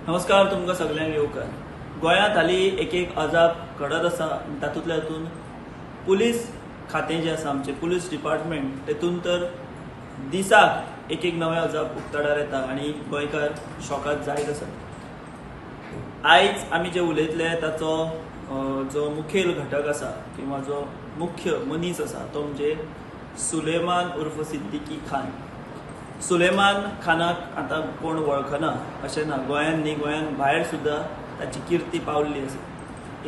नमस्कार, तुमकां सगल्यांक येवकार. गोंयांत हालीं एक एक अजाप घडत आसा. तातूंतल्या तातूंत पुलीस खातें जें आसा आमचें पुलीस डिपार्टमेंट, तेतून तर दिसाक एक एक नवें अजाप उक्ताडार येता आनी गोंयकार शॉकात जायत आसात. आयज आमी जे उलयतले ताचो जो मुखेल घटक आसा किंवा जो मुख्य मनीस आसा तो म्हणजे सुलेमान उर्फ सिद्दीकी खान. सुलेमान खानाक आतां कोण वळखना अशें ना, गोंयांत न्ही गोंयांत भायर सुद्दां ताची किर्ती पावल्ली आसा.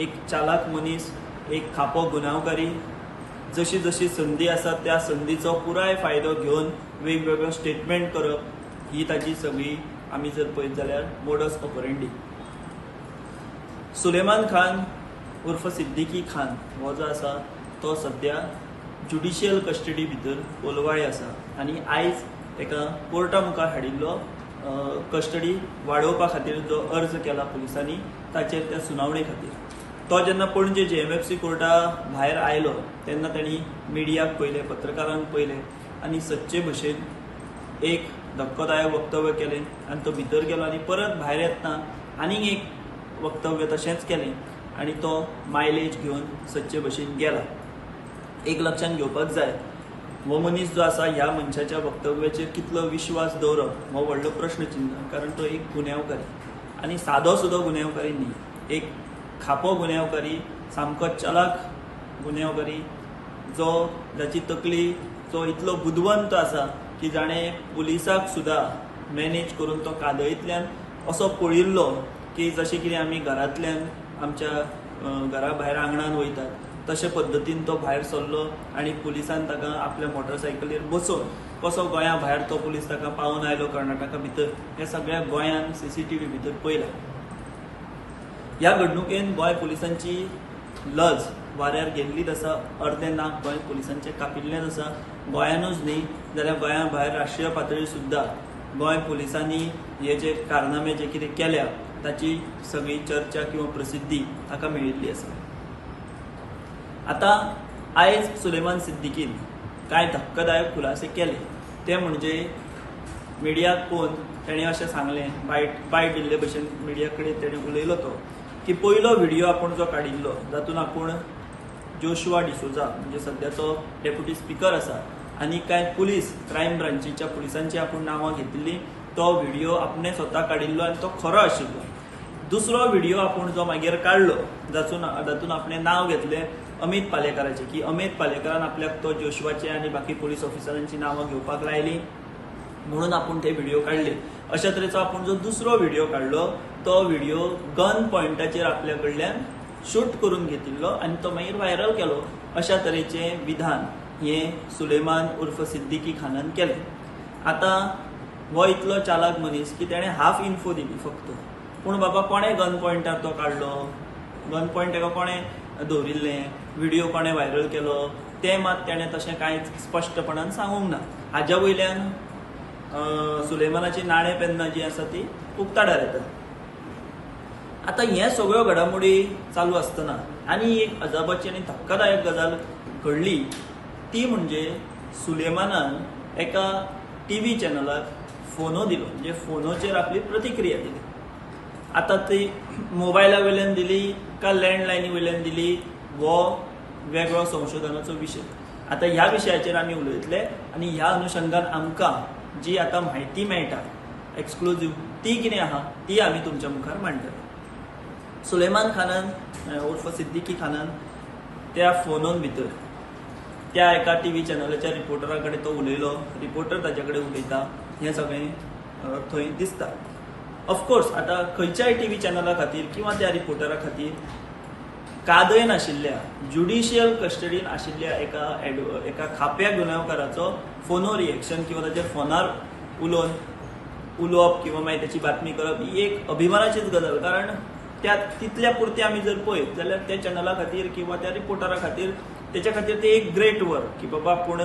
एक चालाक मनीस, एक खापो गुन्यांवकारी, जशी जशी संदी आसा त्या संदीचो पुराय फायदो घेवन वेगवेगळो स्टेटमेंट करप ही ताची सगळी आमी जर पळयत जाल्यार मोडस ऑपरेंडी. सुलेमान खान उर्फ सिद्दीकी खान हो जो आसा तो सद्या ज्युडिशियल कस्टडी भितर कोलवाळे आसा आनी आयज एका कोर्टा मुखार हाडिल्लो कस्टडी वाडोवपा खातीर जो अर्ज केला पुलिसांनी ताचेर त्या सुनावणे खातीर. तो जेन्ना पणजे JMFC कोर्टा भायर आयलो तेन्ना तांणी मिडियाक पळयलें, पत्रकारांक पळयलें आनी सदचे भशेन एक धक्कोदायक वक्तव्य केलें आनी तो भितर गेलो आनी परत भायर येतना आनीक एक वक्तव्य तशेंच केलें आनी तो मायलेज घेवन सदचे भशेन गेला. एक लक्षांत घेवपाक जाय, हो मनीस जो आसा ह्या मनशाच्या वक्तव्याचेर कितलो विश्वास दवरप हो व्हडलो प्रश्नचिन्ह, कारण तो एक गुन्यांवकारी आनी सादो सुदो गुन्यांवकारी न्ही, एक खापो गुन्यांवकारी, सामको चलाक गुन्यांवकारी, जो जाची तकली जो इतलो बुदवंत आसा की जाणें पुलिसाक सुद्दां मॅनेज करून तो कादयेंतल्यान असो पळिल्लो की जशें कितें आमी घरांतल्यान आमच्या घरा भायर आंगणान वयतात तशे पद्दतीन तो भायर सरलो आनी पुलिसान ताका आपल्या मोटरसायकलीर बसोवन कसो गोंया भायर तो पुलीस ताका पावून आयलो कर्नाटका भितर, हें सगळ्या गोंयान CCTV भितर पळयलां. ह्या घडणुकेन गोंय पुलिसांची लज वाऱ्यार गेल्लीच आसा, अर्दें नाक गोंय पुलिसांचें कापिल्लेंच आसा. गोंयानूच न्ही जाल्यार गोंया भायर राष्ट्रीय पातळीर सुद्दां गोंय पुलिसांनी हे जे कारनामे जे कितें केल्या ताची सगळी चर्चा किंवा प्रसिद्धी ताका मेळिल्ली आसा. आतां आयज सुलेमान सिद्दीकीन कांय धक्कादायक खुलासे केले ते म्हणजे मिडियाक पळोवन तेणें अशें सांगलें, बायट दिल्ले भशेन मिडिया कडेन तेणें उलयलो तो की पयलो व्हिडियो आपूण जो काडिल्लो जातून आपूण जोशुआ डिसोजा म्हणजे सद्याचो डेप्युटी स्पिकर आसा आनी कांय पुलीस क्रायम ब्रांचीच्या पुलिसांची आपूण नांवां घेतिल्लीं, तो व्हिडियो आपणें स्वता काडिल्लो आनी तो खरो आशिल्लो. दुसरो व्हिडियो आपूण जो मागीर काडलो जातून आपणें नांव घेतलें अमित पालेकाराचें, की अमित पालेकारान आपल्याक तो जोशुआचे आनी बाकी पुलीस ऑफिसरांची नांवां घेवपाक लायलीं म्हणून आपूण ते व्हिडियो काडले. अशा तरेचो आपूण जो दुसरो व्हिडियो काडलो तो व्हिडियो गन पॉयंटाचेर आपल्या कडल्यान शूट करून घेतिल्लो आनी तो मागीर व्हायरल केलो. अशा तरेचें विधान हें सुलेमान उर्फ सिद्दीकी खानान केलें. आतां हो इतलो चालाक मनीस की तेणें हाफ इन्फो दिली फक्त, पूण बाबा कोणें गन पॉयंटार तो काडलो, गन पॉयंट ताका कोणें दवरिल्लें, व्हिडियो कोणें व्हायरल केलो तें मात तेणें तशें कांयच स्पश्टपणान सांगूंक ना. हाज्या वयल्यान सुलेमानाची नाणें पेन्नां जी आसा ती उक्ताडार येता. आतां हे सगळ्यो घडामोडी चालू आसतना आनी एक अजापाची आनी धक्कादायक गजाल घडली ती म्हणजे सुलेमानान एका TV चॅनलाक फोनो दिलो, म्हणजे फोनोचेर आपली प्रतिक्रिया दिली. आतां ती मोबायला वयल्यान दिली का लँडलायनी वयल्यान दिली हो वेगळो संशोधनाचो विशय. आतां ह्या विशयाचेर आमी उलयतले आनी ह्या अनुशंगान आमकां जी आतां म्हायती मेळटा एक्सक्लुजीव ती कितें आहा ती आमी तुमच्या मुखार मांडटले. सुलेमान खानान उर्फ सिद्दीकी खानान त्या फोनोन भितर त्या एका TV चॅनलाच्या रिपोर्टरा कडेन तो उलयलो, रिपोर्टर ताचे कडेन उलयता हें सगळें थंय दिसता. ऑफकोर्स आतां खंयच्याय TV चॅनला खातीर किंवा त्या रिपोर्टरा खातीर कादयन आशिल्ल्या ज्युडिशियल कस्टडीन आशिल्ल्या एका खाप्या गुन्यांवकाराचो फोनो रिएक्शन किंवा ताचेर फोनार उलोवप किंवा मागीर ताची बातमी करप ही एक अभिमानाचीच गजाल, कारण त्या तितल्या पुरती आमी जर पळयत जाल्यार त्या चॅनला खातीर किंवा त्या रिपोर्टरा खातीर तेच्या खातीर ते एक ग्रेट वर्क की बाबा आपूण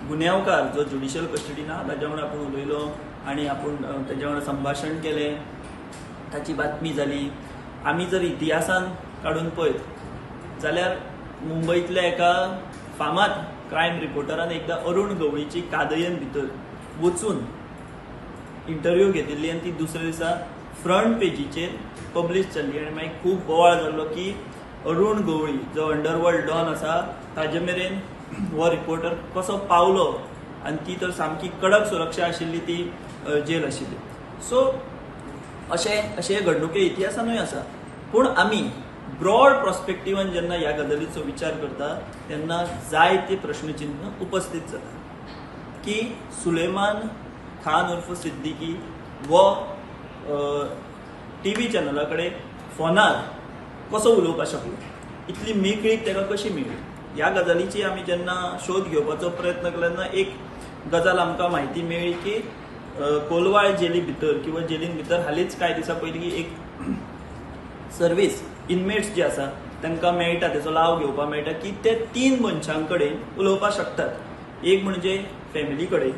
गुन्यांवकार जो ज्युडिशियल कस्टडीन आहा ताच्या वांगडा आपूण उलयलो आनी आपूण ताच्या वांगडा संभाशण केलें, ताची बातमी जाली. आमी जर इतिहासान काडून पळयत जाल्यार मुंबयतल्या एका फामाद क्रायम रिपोर्टरान एकदां अरुण गवळीची कादयेन भितर वचून इंटरव्यू घेतिल्ली आनी ती दुसऱ्या दिसा फ्रंट पेजीचेर पब्लीश जाल्ली आनी मागीर खूब बोवाळ जाल्लो की अरुण गवळी जो अंडरवर्ल्ड डॉन आसा ताजे मेरेन हो रिपोर्टर कसो पावलो आनी ती तर सामकी कडक सुरक्षा आशिल्ली ती जेल आशिल्ली. सो अशे घडणुके इतिहासानूय आसा. पूण आमी ब्रॉड प्रॉस्पेक्टिवान जेन्ना ह्या गजालीचो विचार करता तेन्ना जायते प्रश्नचिन्ह उपस्थित जाता की सुलेमान खान उर्फ सिद्दीकी हो टी व्ही चॅनला कडेन फोनार कसो उलोवपाक शकलो, इतली मेकळीक ताका कशी मेळ्ळी. ह्या गजालीची आमी जेन्ना शोध घेवपाचो प्रयत्न केलो तेन्ना एक गजाल आमकां म्हायती मेळ्ळी की कोलवाळ जेली भितर किंवा जेलीन भितर हालींच कांय दिसां पयलीं एक सर्वीस इनमेट्स जे आसा तांकां मेळटा, तेचो लाव घेवपाक मेळटा की ते 3 मनशां कडेन उलोवपाक शकतात. एक म्हणजे फॅमिली कडेन,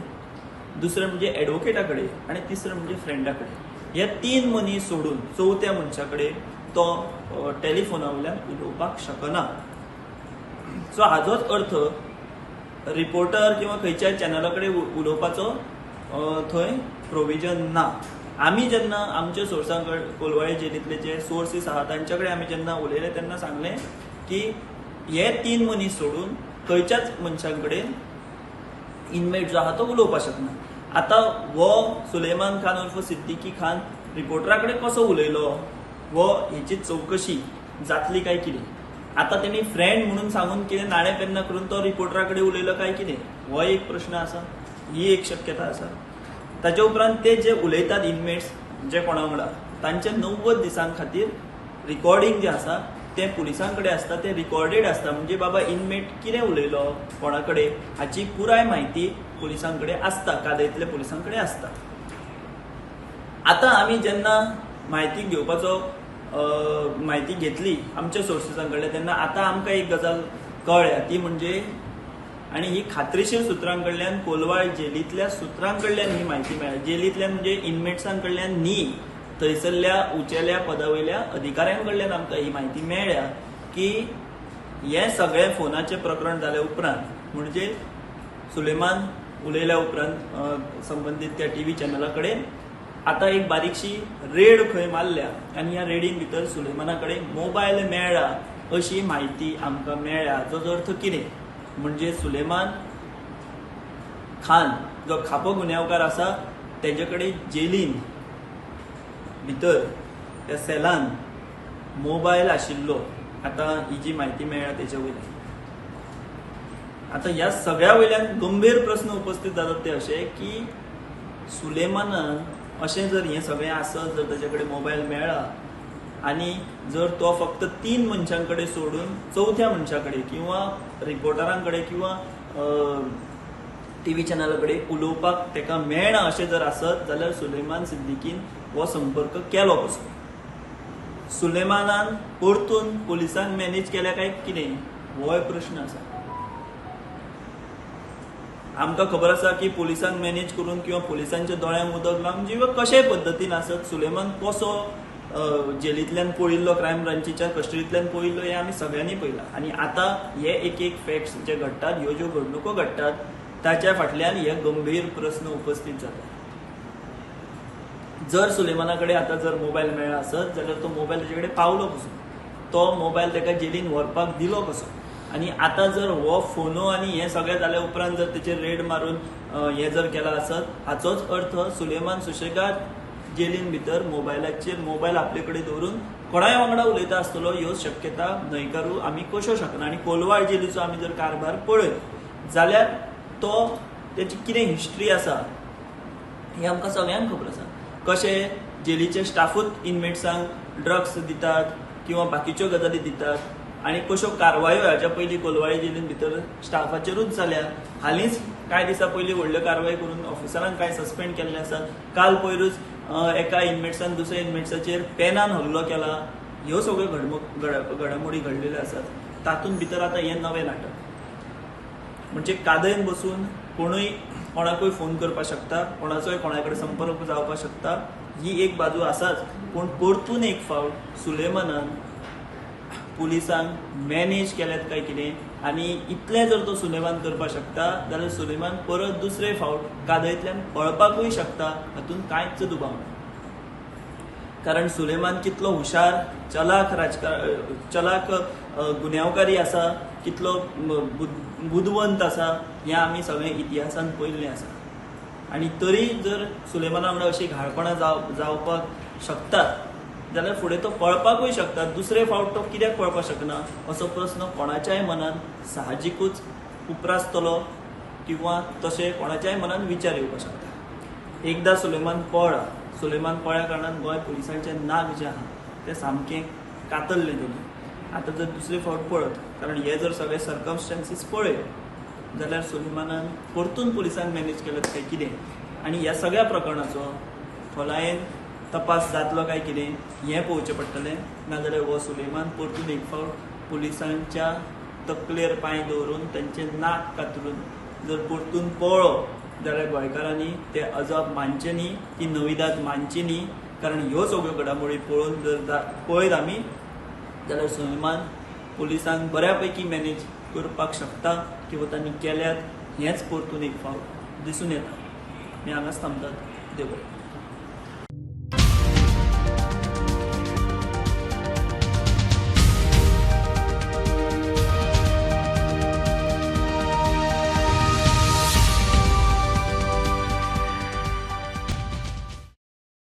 दुसरें म्हणजे एडवोकेटा कडेन आनी तिसरें म्हणजे फ्रेंडा कडेन. हे 3 मनीस सोडून चवथ्या मनशा कडेन तो टेलिफोना वयल्यान उलोवपाक शकना. सो हाजोच अर्थ रिपोर्टर किंवा खंयच्याय चॅनला कडेन उलोवपाचो थंय प्रोविजन ना. आमी जेन्ना आमच्या सोर्सां कडेन कोलवाळे जेलींतले जे सोर्सीस आहा तांच्या कडेन आमी जेन्ना उलयले तेन्ना सांगलें की हे 3 मनीस सोडून खंयच्याच मनशां कडेन इनमेट जो आहा तो उलोवपाक शकना. आतां हो सुलेमान खान उर्फ सिद्दीकी खान रिपोर्टरा कडेन कसो उलयलो हो हेची चवकशी जातली काय कितें. आतां तेणी फ्रेंड म्हणून सांगून कितें नाणे पेन्ना करून तो रिपोर्टरा कडेन उलयलो काय कितें, हो एक प्रश्न आसा, ही एक शक्यता आसा. ताचे उपरांत ते जे उलयतात इनमेट्स जे कोणा वांगडा तांचे 90 दिसां खातीर रिकॉर्डिंग जें आसा तें पुलिसां कडेन आसता, तें रिकॉर्डेड आसता. म्हणजे बाबा इनमेट कितें उलयलो कोणा कडेन हाची पुराय म्हायती पुलिसां कडेन आसता, कादयतल्या पुलिसां कडेन आसता. आतां आमी जेन्ना म्हायती घेवपाचो म्हायती घेतली आमच्या सोर्सिसां कडल्यान तेन्ना आतां आमकां एक गजाल कळ्ळ्या ती म्हणजे, आनी ही खात्रीशीर सुत्रां कडल्यान कोलवाळ जेलींतल्या सुत्रां कडल्यान ही म्हायती मेळ्ळ्या. जेलींतल्यान म्हणजे इनमेट्सां कडल्यान न्ही, थंयसरल्या उंचेल्या पदा वयल्या अधिकाऱ्यां कडल्यान आमकां ही म्हायती मेळ्ळ्या की हें सगळें फोनाचें प्रकरण जाल्या उपरांत म्हणजे सुलेमान उलयल्या उपरांत संबंदीत त्या टी व्ही चॅनला कडेन आतां एक बारीकशी रेड खंय मारल्या आनी ह्या रेडीन भितर सुलेमाना कडेन मोबायल मेळ्ळा अशी म्हायती आमकां मेळ्ळ्या. हाचो अर्थ कितें म्हणजे सुलेमान खान जो खापो गुन्यांवकार आसा तेजे कडेन जेलीन भितर त्या सेलान मोबायल आशिल्लो. आतां ही जी म्हायती मेळ्ळ्या तेजे वयल्यान आतां ह्या सगळ्या वयल्यान गंभीर प्रस्न उपस्थित जातात ते अशे की सुलेमानान अशें जर हें सगळें आसत, जर ताजे कडेन मोबायल मेळ्ळा आनी जर तो फक्त 3 मनशां कडेन सोडून चवथ्या मनशा कडेन किंवा रिपोर्टरां कडेन किंवा टी व्ही चॅनला कडेन उलोवपाक ताका मेळना अशें जर आसत जाल्यार सुलेमान सिद्दीकीन हो संपर्क केलो कसो? सुलेमानान परतून पुलिसांक मॅनेज केल्या काय कितें, होय प्रश्न आसा. आमकां खबर आसा की पुलिसांक मॅनेज करून किंवा पुलिसांच्या दोळ्यांक उदक लावन किंवा कशेय पद्दतीन आसत सुलेमान कसो जेलींतल्यान पळिल्लो, क्रायम ब्रांचीच्या कस्टडींतल्यान पळिल्लो हें आमी सगळ्यांनी पळयलां. आनी आतां हे एक एक फॅक्ट्स जे घडटात, ह्यो ज्यो घडणुको घडटात ताच्या फाटल्यान हे गंभीर प्रस्न उपस्थित जातात. जर सुलेमाना कडेन आतां जर मोबायल मेळ्ळा आसत जाल्यार तो मोबायल ताजे कडेन पावलो कसो, तो मोबायल ताका जेलीन व्हरपाक दिलो कसो? आनी आतां जर हो फोनो आनी हें सगळें जाल्या उपरांत जर तेचेर रेड मारून हें जर केलां आसत, हाचोच अर्थ सुलेमान सुशेगाद जेलीन भितर मोबायलाचेर मोबायल आपले कडेन दवरून कोणाय वांगडा उलयता आसतलो ह्यो शक्यता न्हयकारू आमी कश्यो शकना. आनी कोलवाळ जेलीचो आमी जर कारभार पळयत जाल्यार तो तेची कितें हिस्ट्री आसा हें आमकां सगळ्यांक खबर आसा. कशें जेलीचे स्टाफूच इनमेट्सांक ड्रग्स दितात किंवा बाकीच्यो गजाली दितात आनी कश्यो कारवायो हाच्या पयलीं कोलवाळे जेलीन भितर स्टाफाचेरूच जाल्या. हालींच कांय दिसां पयलीं व्हडल्यो कारवाय करून ऑफिसरांक कांय सस्पेंड केल्ले आसात. काल पयरूच एका इनमेट्सान दुसऱ्या इनमेट्साचेर पेनान हल्लो केला. ह्यो सगळ्यो घडामोडी घडलेल्यो आसात. तातूंत भितर आतां हें नवें नाटक म्हणजे कादयन बसून कोणूय कोणाकूय फोन करपाक शकता, कोणाचोय कोणा कडेन संपर्क जावपाक शकता, ही एक बाजू आसाच. पूण परतून एक फावट सुलेमानान पुलिसांक मॅनेज केल्यात काय कितें आनी इतलें जर तो सुलेमान करपाक शकता जाल्यार सुलेमान परत दुसरे फावट कादयेंतल्यान पळपाकूय शकता, हातूंत कांयच दुबाव ना. कारण सुलेमान कितलो हुशार, चलाख चलाख गुन्यांवकारी आसा, कितलो बुदवंत आसा हें आमी सगळें इतिहासान पळयल्लें आसा. आनी तरी जर सुलेमाना वांगडा अशी घाळपणां जावपाक शकतात जाल्यार फुडें तो पळपाकूय शकता. दुसरे फावट तो कित्याक पळपाक शकना असो प्रस्न कोणाच्याय मनान साहजिकूच उप्रासतलो किंवा तशें कोणाच्याय मनान विचार येवपाक शकता. एकदां सुलेमान पळ्ळा, सुलेमान पळ्ळ्या कारणान गोंय पुलिसांचें नाक जें आहा तें सामकें कातरलें तेणी. आतां जर दुसरे फावट पळत, कारण हे जर सगळे सर्कमस्टन्सीस पळयत जाल्यार सुलेमानान परतून पुलिसांक मॅनेज केलें काय कितें आनी ह्या सगळ्या प्रकरणाचो खोलायेन तपास जातलो काय कितें हें पळोवचें पडटलें. नाजाल्यार हो सुलेमान परतून एक फावट पुलिसांच्या तकलेर पांय दवरून तांचें नाक कातरून जर परतून पळ्ळो जाल्यार गोंयकारांनी ते अजाप मानचें न्ही, ती नविदाद मानची न्ही. कारण ह्यो सगळ्यो घडामोडी पळोवन जर पळयत आमी जाल्यार सुलेमान पुलिसांक बऱ्या पैकी मॅनेज करपाक शकता किंवा तांणी केल्यात हेंच परतून एक फावट दिसून येता. मी हांगाच थांबतात. देव बरें.